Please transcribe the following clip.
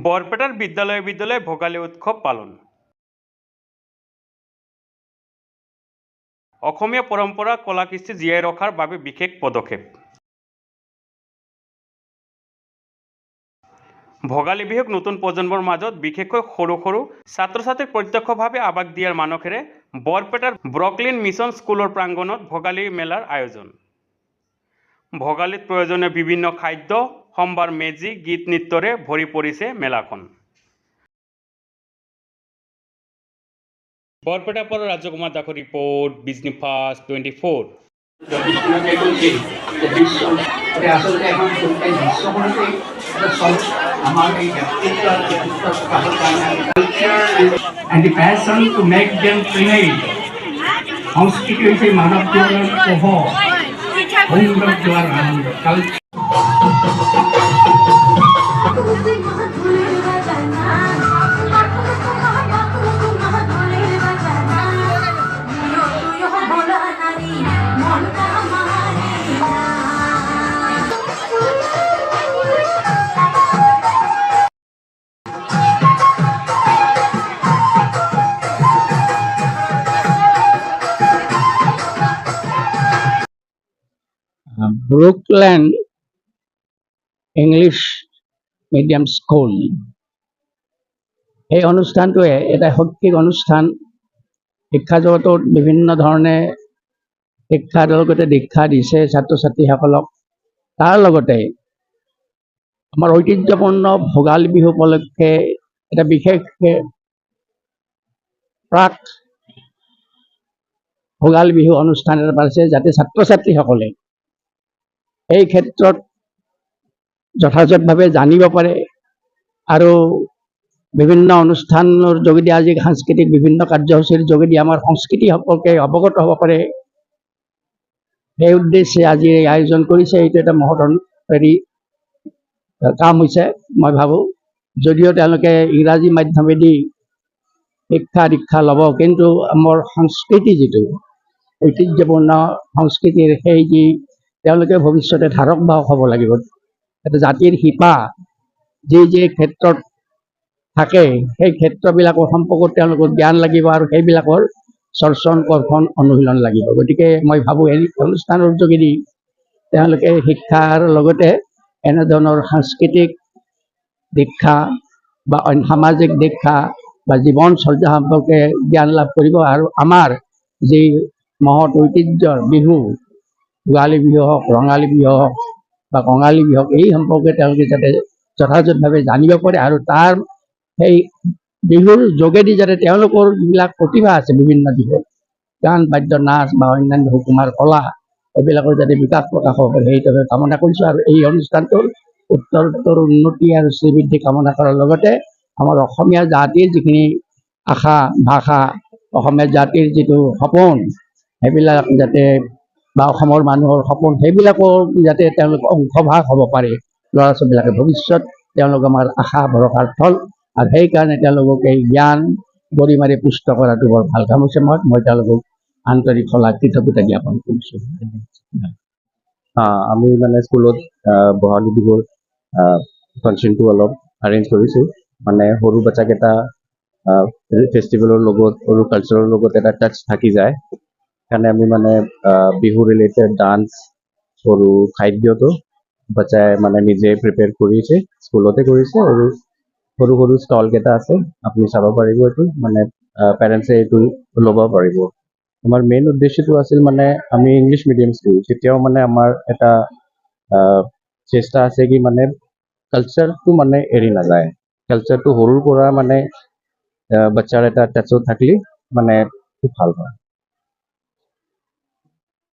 বৰপেটাৰ বিদ্যালয়ে বিদ্যালয়ে ভোগালী উৎসৱ পালন। অসমীয়া পৰম্পৰা, কলা কৃষ্টি জীয়াই ৰখাৰ বাবে বিশেষ পদক্ষেপ। ভোগালী বিহুক নতুন প্ৰজন্মৰ মাজত, বিশেষকৈ সৰু সৰু ছাত্ৰ ছাত্ৰীক প্ৰত্যক্ষভাৱে আভাস দিয়াৰ মানসেৰে বৰপেটাৰ ব্ৰকলিন মিছন স্কুলৰ প্ৰাংগণত ভোগালী মেলাৰ আয়োজন। ভোগালীত প্ৰয়োজনীয় বিভিন্ন খাদ্য সম্ভাৰ, মেজি, গীত নৃত্যৰে ভৰি পৰিছে মেলাখন। বৰপেটাৰ পৰা ৰাজকুমাৰ দাসৰ ৰিপৰ্ট, বিজনী ফাষ্ট 24। আচলতে এখন গোটেই বিশ্বখনতেই এটা চব আমাৰ এই ব্যক্তিত্ব আৰু ব্যক্তিত্ব প্ৰকাশৰ কাৰণে and the passion to make them prevail। সংস্কৃতি হৈছে মানৱ জীৱনৰ পোহৰ, সৌন্দৰ্য আৰু আনন্দ। Culture. Brookland English medium school, এই অনুষ্ঠানটোৱে এটা শৈক্ষিক অনুষ্ঠান। শিক্ষা জগতত বিভিন্ন ধৰণে শিক্ষাৰ লগতে দীক্ষা দিছে ছাত্ৰ ছাত্ৰীসকলক। তাৰ লগতে আমাৰ ঐতিহ্যপূৰ্ণ ভোগালী বিহু উপলক্ষে এটা বিশেষ প্ৰাক ভোগালী বিহু অনুষ্ঠান এটা পাতিছে, যাতে ছাত্ৰ ছাত্ৰীসকলে এই ক্ষেত্ৰত যথাযথভাৱে জানিব পাৰে আৰু বিভিন্ন অনুষ্ঠানৰ যোগেদি, আজি সাংস্কৃতিক বিভিন্ন কাৰ্যসূচীৰ যোগেদি আমাৰ সংস্কৃতি সম্পৰ্কে অৱগত হ'ব পাৰে। সেই উদ্দেশ্যে আজি এই আয়োজন কৰিছে। এইটো এটা মহৎ হেৰি কাম হৈছে, মই ভাবোঁ। যদিও তেওঁলোকে ইংৰাজী মাধ্যমেদি শিক্ষা দীক্ষা ল'ব, কিন্তু আমাৰ সংস্কৃতি, যিটো ঐতিহ্যপূৰ্ণ সংস্কৃতিৰ, সেই যি তেওঁলোকে ভৱিষ্যতে ধাৰক বাহক হ'ব লাগিব। এটা জাতিৰ শিপা যি যি ক্ষেত্ৰত থাকে, সেই ক্ষেত্ৰবিলাকৰ সম্পৰ্কত তেওঁলোকৰ জ্ঞান লাগিব আৰু সেইবিলাকৰ চৰ্চন, কৰ্ষণ, অনুশীলন লাগিব। গতিকে মই ভাবোঁ, এই অনুষ্ঠানৰ যোগেদি তেওঁলোকে শিক্ষাৰ লগতে এনেধৰণৰ সাংস্কৃতিক দীক্ষা বা অন্য সামাজিক দীক্ষা বা জীৱন চৰ্যা সম্পৰ্কে জ্ঞান লাভ কৰিব আৰু আমাৰ যি মহৎ ঐতিহ্যৰ বিহু, ভোগালী বিহু হওক, ৰঙালী বিহু হওক বা কঙালী বিহু হওক, এই সম্পৰ্কে তেওঁলোকে যাতে যথাযথভাৱে জানিব পাৰে আৰু তাৰ সেই বিহুৰ যোগেদি যাতে তেওঁলোকৰ যিবিলাক প্ৰতিভা আছে বিভিন্ন দিশত, গান, বাদ্য, নাচ বা অন্যান্য সুকুমাৰ কলা, এইবিলাকৰ যাতে বিকাশ প্ৰকাশ হ'ব পাৰে, সেইটো কামনা কৰিছোঁ। আৰু এই অনুষ্ঠানটোৰ উত্তৰোত্তৰ উন্নতি আৰু শ্ৰীবৃদ্ধি কামনা কৰাৰ লগতে আমাৰ অসমীয়া জাতিৰ যিখিনি আশা, ভাষা, অসমীয়া জাতিৰ যিটো সপোন, সেইবিলাক যাতে বা অসমৰ মানুহৰ সপোন, সেইবিলাকৰ যাতে তেওঁলোক অংশভাগ হ'ব পাৰে। ল'ৰা ছোৱালীবিলাকে ভৱিষ্যত, তেওঁলোক আমাৰ আশা ভৰসাৰ থল আৰু সেইকাৰণে তেওঁলোকক এই জ্ঞান গৰিমাৰে পুষ্ট কৰাটো বৰ ভাল কাম হৈছে। মই তেওঁলোকক আন্তৰিক শলাগ, কৃতজ্ঞতা জ্ঞাপন কৰিছোঁ। আমি মানে স্কুলত বহাগী বিহুৰ ফাংচনটো অলপ এৰেঞ্জ কৰিছোঁ। মানে সৰু বাচ্চাকেইটা ফেষ্টিভেলৰ লগত আৰু কালচাৰৰ লগত এটা টাচ থাকি যায়। সেইকাৰণে আমি মানে বিহু ৰিলেটেড ডান্স আৰু খাদ্যটো বাচ্চাই মানে নিজে প্ৰিপেয়াৰ কৰিছে, স্কুলতে কৰিছে আৰু সৰু সৰু ষ্টল কেইটা আছে, আপুনি চাব পাৰিব। এইটো মানে পেৰেণ্টছে এইটো ল'ব পাৰিব। আমাৰ মেইন উদ্দেশ্যটো আছিল মানে আমি ইংলিছ মিডিয়াম স্কুল, তেতিয়াও মানে আমাৰ এটা চেষ্টা আছে কি মানে কালচাৰটো মানে এৰি নাযায়। কালচাৰটো সৰুৰ পৰা মানে বাচ্চাৰ এটা টাচত থাকিলে মানে খুব ভাল হয়।